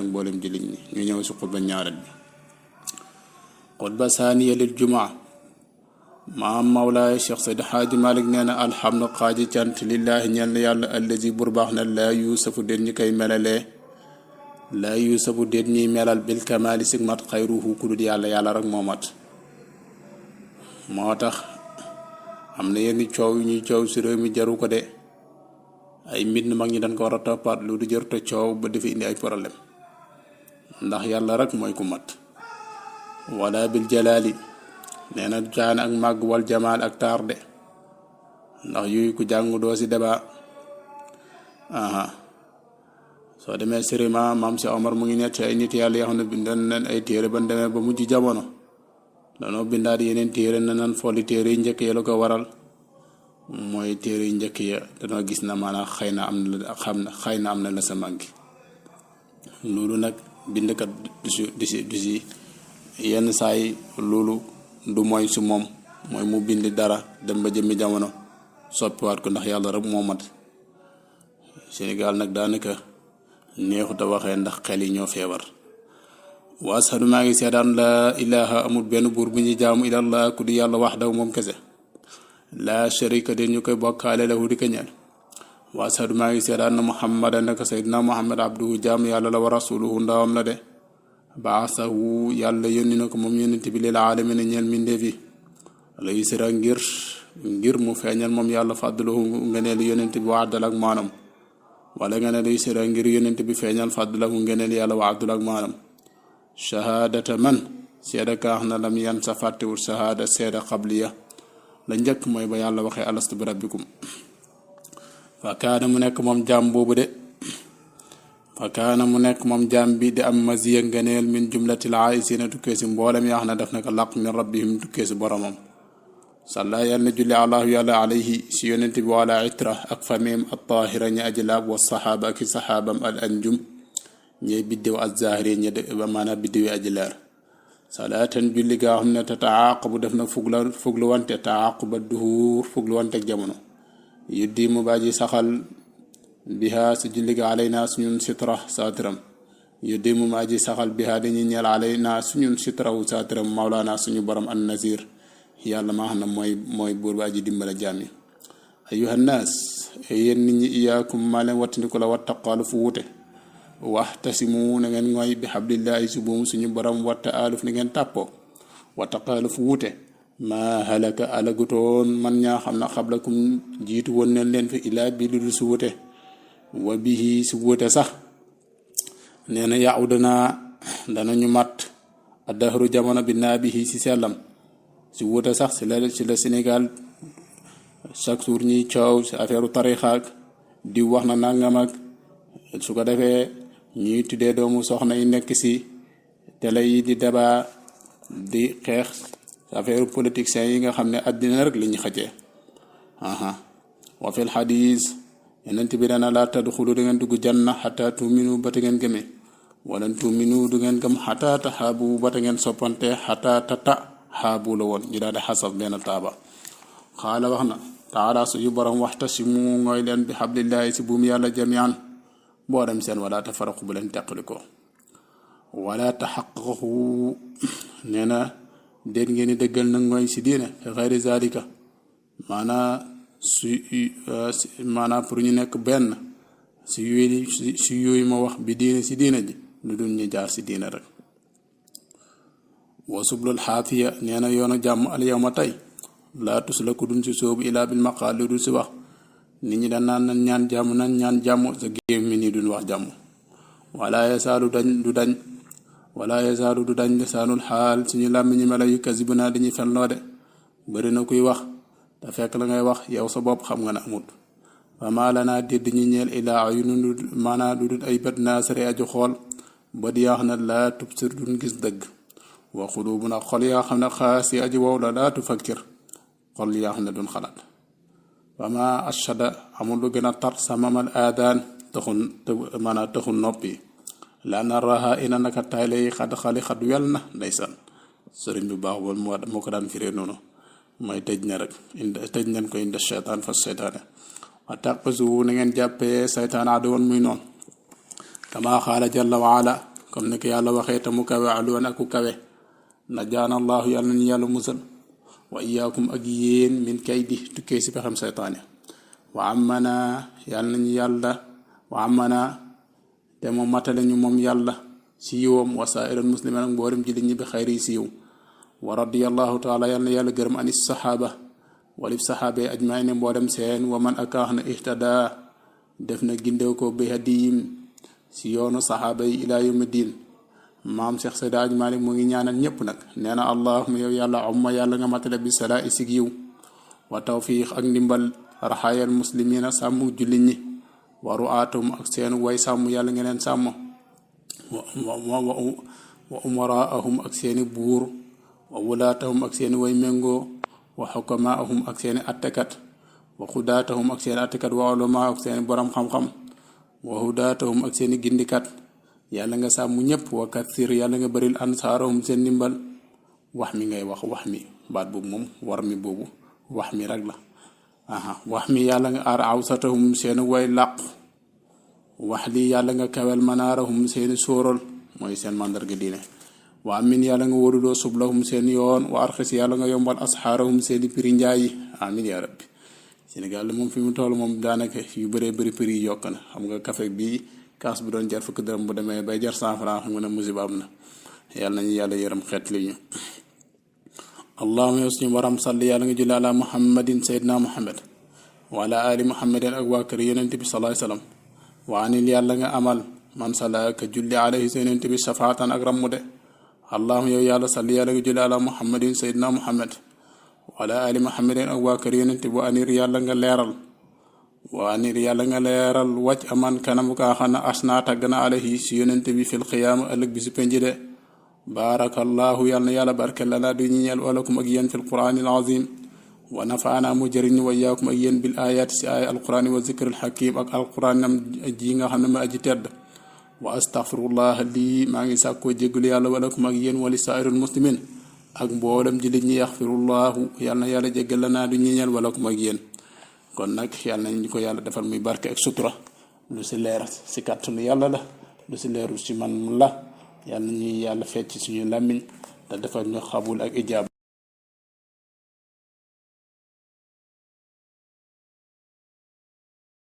mboolem jullit ñi ñu ñëw si xutba ñaareel bi. xutba saaniya lil jumaa. maam Mawlaay Cheikh Seydi Xaaji Malik nee na alhamdu xaaji cant lillaahi ñeel na yàlla allazi bur baax na laa yuusafu déet ñi koy melalee laa yuusafu déet ñiy melal bil kamaali sig mat xayruhu ku dul yàlla yàlla rek moo mat. moo tax am na yenn coow yu ñuy coow si réew mi jaru ko de ay mbind mag ñi dañ ko war a toppaat lu du jër te coow ba dafa indi ay problème ndax yàlla rek mooy ku mat. wala bil jalaali nee na caan ak màgg wal jamaal ak taar de ndax yuy ku jàng doo si débat. soo demee sérima maam si Omar mu ngi nekk ay nit yàlla yoo xam ne bindoon nañ ay téere ban demee ba mujj jamono danoo bindaat yeneen téere na nan folli téere yi njëkk ya la ko waral mooy téere yi njëkk ya danoo gis na maanaam xëy na am na la sa mangi loolu nag bindkat du si yenn saa yi loolu du mooy su moom mooy mu bind dara dem ba jëmmi jamono soppiwaat ko ndax yàlla rek moo mat. Sénégal nag daanaka neexut a waxee ndax xel yi ñoo feebar. wa ashadu maa ngi seedaan laa ilaha amul benn buur bu ñuy jaamu ilallah ku di yàlla waxdahu moom kese laa sharika de ñu koy bokkaale lahu di ko ñeel. wa ashadu maa ngi seedaan na muhammadan naka sayyidina muhammad abduhu jaamu yàlla la wa rasuluhu ndawam la de baasahu yàlla yónni na ko moom yónnent bi lil aalamiina ñeel mbindeef yi la yusra ngir mu feeñal moom yàlla fadluhu ngeneel yónnent bi wa addal ak maanam wala nga ne la yusra ngir yónnent bi feeñal fadluhu ngeneel yàlla wa addal ak maanam. shahaadata man seeda kaax na lam yan sa fàttewul shahaada seeda qabliya la njëkk mooy ba yàlla waxee alastu bi rabbikum fa kaana mu nekk moom jaam boobu de fa kaana mu nekk moom jaam bi di am maziya ngeneel min jumlatil aayisina tukkee si mboolem yaa xam ne daf naka laq min rabbihim tukkee si boromam. salla yàlla na julli allahu yàlla alayhi si yonent bi wala itra ak famim at tahira ñi aji laab wa saxaaba ak i saxaabam al anjum ñey biddew ak zahiri ñi maanaam biddew yi aji leer. salaatan julli gaa xam ne te taaqabu def na fuglu wante taaquba duhur fuglu wante ak jamono yu di mu baaji saxal biha si julli ga alayna suñun sitra saatiram yu di mu baaji saxal biha dañuy ñeel alayna suñun sitrawu saatiram mawlaana suñu borom an nazir yàlla maa xam ne mooy buur ba aji dimbala jaam yi. ayyuhan naas yéen nit ñi iyaakum maa leen wattandiku la wattaqaalu fu wute waxtasimu na ngeen ngoy bi xablillahi si buum suñu borom watta aaluf ni ngeen tàppoo wattaqaalu fu wute maa halaka alagutoon man ñaa xam na xablakum jiitu woon neen leen fi ilaa bi lu si wute wa bihi si wute sax nee na yaudana danañu mat addahru jamono bi naa bihi si sellam si wute sax si la Sénégal chaque jour ñuy coow si affaire tarixaak di wax na nangam ak su ko defee ñuy tuddee doomu soxna yi nekk si télé yi di débat di xeex affaire politiciens yi nga xam ne àddina rek li ñu xëccee. wa fil xadis yenent bi dana laa tadxulu du ngeen dugg janna xataa tuminu ba te ngeen gëmee wala tuminu du ngeen gëm xataa taxaabu ba te ngeen soppante xataa tata xaabu la woon ñu daal di xasaf benn taaba. xaala wax na taala suñu borom waxtasimu ngooy leen bi xablillahi si buum yàlla jamian boo dem seen wala tafaraqu bu leen teqali ko wala taxaqaqu nee na déet ngeen di dëggal nag mooy si diine xayri zalika maanaam pour ñu nekk benn si yooyu ma wax bi diine si diine ji lu dul ñu jaar si diine rek. wa sublul xaafiya nee na yoonu jàmm al yawma tey laa tuslaku duñ si soobu ilaa bil maqaal lu dul si wax nit ñi daan naan nañ ñaan jàmm sa géem mi nii duñ wax jàmm. wala yasaalu du dañ lisaanul xaal suñu làmmiñu mela yu kasibuna dañuy fen loo de bëri na kuy wax te fekk la ngay wax yow sa bopp xam nga ne amut. fama lanaa dédd ñi ñeel ilaa ayunun maanaa lu dul ay bët naasare aju xool ba di yaa xam ne laa tubsir duñ gis dëgg wa xulubuna xol yaa xam ne xaas yi aju wow la laa tufakkir xol yaa xam ne duñ xalaat. fama ashada amul lu gën a tar samamal aadaan taxul noppi laa na raha ina naka tayle yi xad xali xad wel na ndeysaan sëriñ bu baax woon moo ko daan firee noonu mooy tëj na rek tëj nañ ko inda seytaan fa seytaane wa taqisu na ngeen jàppee seytaan aduwan muy noonu kama xaala jalla wa ala comme ni ko yàlla waxee te mu kawe aluwan ak ku kawe najaana allahu yàlla nañu yàlla musal wa iyaakum ak yéen min kaydi tukkee si pexem seytaane wa amana yàlla nañu yàlla wa amana te mu matale ñu moom yàlla si yiwam wa saairal muslimin ak mboolem jullit ñi bi xayri si yiw wa radiyallahu taala yàlla na yàlla gërëm anis saxaaba walib saxaaba yi ajmaay ne mboolem seen wa man akaax na ihtada def na gindew ko bi hadiyim si yoonu saxaaba yi ilaa yawmi diin maam Cheikh Seydi Hadji Malick mu ngi ñaanal ñëpp nag nee na allahuma yow yàlla umma yàlla nga matale bi salaa isig yiw wa tawfiq ak ndimbal raxaayal muslimina sàmm jullit ñi wa ru'aatum ak seen way sàmm yàlla nga leen sàmm wa umaraahum ak seeni buur wa wulaatahum ak seeni way méngoo wa xukamaahum ak seeni attekat wa xudaatahum ak seeni attekat wa ulama ak seeni borom xam-xam wa hudaatahum ak seeni gindikat yàlla nga sàmm ñëpp wa kathir yàlla nga bëril ansaarahum seen ndimbal wax mi ngay wax mi baat boobu moom war mi boobu wax mi rek la wax mi yàlla nga aar awsatahum seeni way làqu wax lii yàlla nga kawel manaarahum seeni sóoral mooy seen màndarga diine wa amin yàlla nga wóoruloo sublahum seen yoon wa arxis yàlla nga yombal asxaarahum seeni prix njaay yi amin yaa rabbi Sénégal moom fi mu toll moom daanaka yu bëree bëri prix yi yokk na xam nga café bi kaas bu doon jar fukki dërëm bu demee bay jar 100 francs xam nga ne musiba am na yàlla nañu yàlla yërëm xeet li ñu allahumma yow suñu waram salli yàlla nga julli ala muhammadin sayyidina muhammad wa ala ali muhammadin ak waa kër yonent bi salaay salaam wa anil yàlla nga amal man salaaka julli alayhi sa yonent bi shafaatan ak rammu de allahumma yow yàlla salli yàlla nga julli ala muhammadin sayyidina muhammad wala ali muhammadin ak waa kër yonent bu anir yàlla nga leeral wàcc aman kanam kaa xam ne asna tàgg na alayhi si yonent bi fil xiyaama ëllëg bi si penji de barakallahu yàlla na yàlla barke lana du ñu ñeel walakum ak yéen fil quraanil azim wa nafaana mu jëriñ wa iyaakum ak yéen bil ayaati si aaya alquraan wa zikril hakim ak alquraanam ji nga xam ne ma aji tedd wa astaghfirullah lii maa ngi sàkkoo jégalu yàlla walakum ak yéen wali saa'iril muslimin ak mboolem jullit ñi yaxfirullahu yàlla na yàlla jéggal lanaa du ñiñal walakum ak yéen kon nag yàlla nañ ko yàlla defal muy barke ak sutura lu si leer si kàttanu yàlla la lu si leerul si man la yàlla ñuy yàlla fecc suñu làmmiñ te defal ñu xabul ak ijaab